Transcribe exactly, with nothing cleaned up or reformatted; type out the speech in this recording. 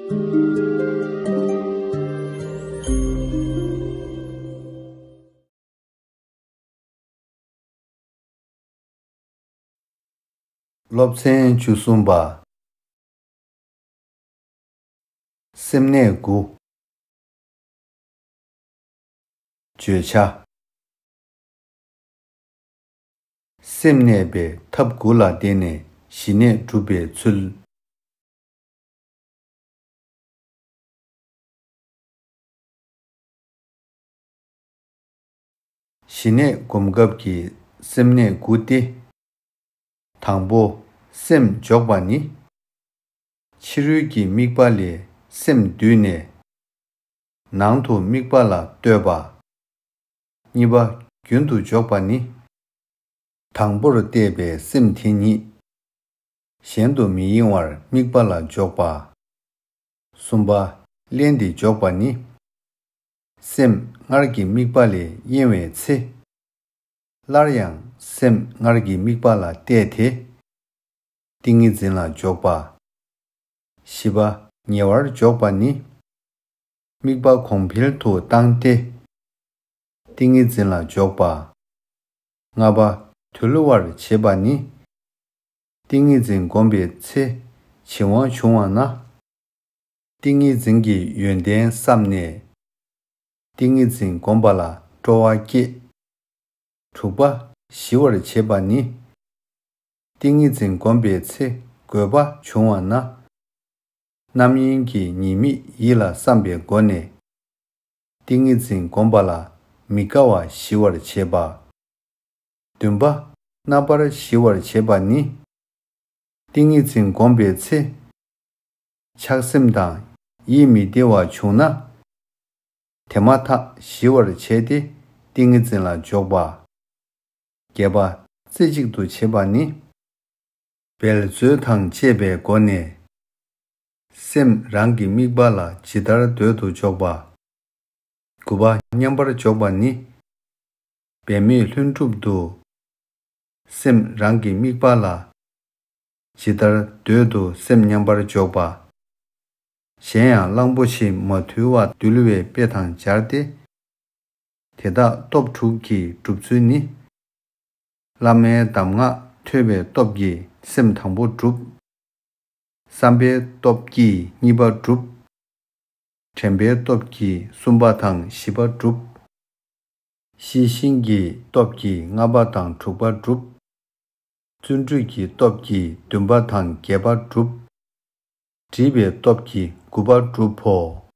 སློབ་ཚན་བཅུ་གསུམ་པ། སེམས་གནས་དགུ། བརྗོད་བྱ། སེམས་གནས་པའི་ཐབས་དགུ་ལ་བརྟེན་ནས་ཞི་གནས་སྒྲུབ་པའི་ཚུལ། ཞི་གནས་སྒོམ་སྐབས་ཀྱི་སེམས་གནས་དགུ་སྟེ། དང་པོ། སེམས་འཇོག་པ་ནི། ཕྱི་རོལ་གྱི་དམིགས་པ་ལས་སེམས་བསྡུས་ནས། ནང་དུ་དམིགས་པ་ལ་ལྟོས་པ། གཉིས་པ། རྒྱུན་དུ་འཇོག་པ་ནི། དང་པོར་གཏད་པའི་སེམས་དེ་ཉིད། གཞན་དུ་མི་གཡེང་བར་དམིགས་པ་ལ་འཇོག་པ། གསུམ་པ། བརླན་ཏེ་འཇོག་པ་ནི། སེམས་སྔར་གྱི་དམིགས་པ་ལས་གཡེང་བའི་ཚེ། སླར་ཡང་སེམས་སྔར་གྱི་དམིགས་པ་ལ་གཏད་དེ། ཏིང་ངེ་འཛིན་ལ་འཇོག་པ། བཞི་པ། ཉེ་བར་འཇོག་པ་ནི། དམིགས་པ་གོང་འཕེལ་དུ་བཏང་སྟེ། ཏིང་ངེ་འཛིན་ལ་འཇོག་པ། ལྔ་པ། དུལ་བར་བྱེད་པ་ནི། ཏིང་ངེ་འཛིན་བསྒོམས་པའི་ཚེ་བྱིང་བ་བྱུང་བ་ན། ཏིང་ངེ་འཛིན་གྱི་ཡོན་ཏན་བསམས་ནས། ཏིང་ངེ་འཛིན་བསྒོམས་པ་ལ་སྤྲོ་བ་སྐྱེ། དྲུག་པ། ཞི་བར་བྱེད་པ་ནི། ཏིང་ངེ་འཛིན་བསྒོམས་པའི་ཚེ་རྒོད་པ་བྱུང་བ་ན། རྣམ་གཡེང་གི་ཉེས་དམིགས་ཡིད་ལ་བསམ་པའི་སྒོ་ནས། ཏིང་ངེ་འཛིན་བསྒོམས་པ་ལ་མི་དགའ་བ་ཞི་བར་བྱེད་པ། བདུན་པ། རྣམ་པར་ཞི་བར་བྱེད་པ་ནི། ཏིང་ངེ་འཛིན་བསྒོམས་པའི་ཚེ། ཆགས་སེམས་དང་ཡིད་མི་བདེ་བ་བྱུང་ན། དེ་མ་ཐག་ཞི་བར་བྱས་ཏེ་ཏིང་ངེ་འཛིན་ལ་འཇོག་པ། བརྒྱད་པ། རྩེ་གཅིག་ཏུ་བྱེད་པ་ནི། འབད་རྩོལ་དང་བཅས་པའི་སྒོ་ནས། སེམས་རང་གི་དམིགས་པ་ལ་ཇི་ལྟར་འདོད་དུ་འཇོག་པ། དགུ་པ། མཉམ་པར་འཇོག་པ་ནི། འབད་མེད་ལྷུན་གྲུབ་ཏུ། སེམས་རང་གི་དམིགས་པ་ལ། ཇི་ལྟར་འདོད་དུ་སེམས་མཉམ་པར་འཇོག་པ། གཞན་ཡང་གླང་པོ་ཆེ་མ་ཐུལ་བ་འདུལ་བའི་དཔེ་དང་སྦྱར་ཏེ། དེ་དག་སྟོབས་དྲུག་གི་སྒྲུབ་ཚུལ་ནི། བླ་མའི་གདམས་ངག་ཐོས་པའི་སྟོབས་ཀྱིས་སེམས་དང་པོ་སྒྲུབ། བསམ་པའི་སྟོབས་ཀྱིས་གཉིས་པ་སྒྲུབ། དྲན་པའི་སྟོབས་ཀྱིས་གསུམ་པ་དང་བཞི་པ་སྒྲུབ། ཤེས་བཞིན་གྱི་སྟོབས་ཀྱིས་ལྔ་པ་དང་དྲུག་པ་སྒྲུབ། བརྩོན་འགྲུས་ཀྱི་སྟོབས་ཀྱིས་བདུན་པ་དང་བརྒྱད་པ་སྒྲུབ། འདྲིས་པའི་སྟོབས་ཀྱིས་དགུ་པ་སྒྲུབ་བོ།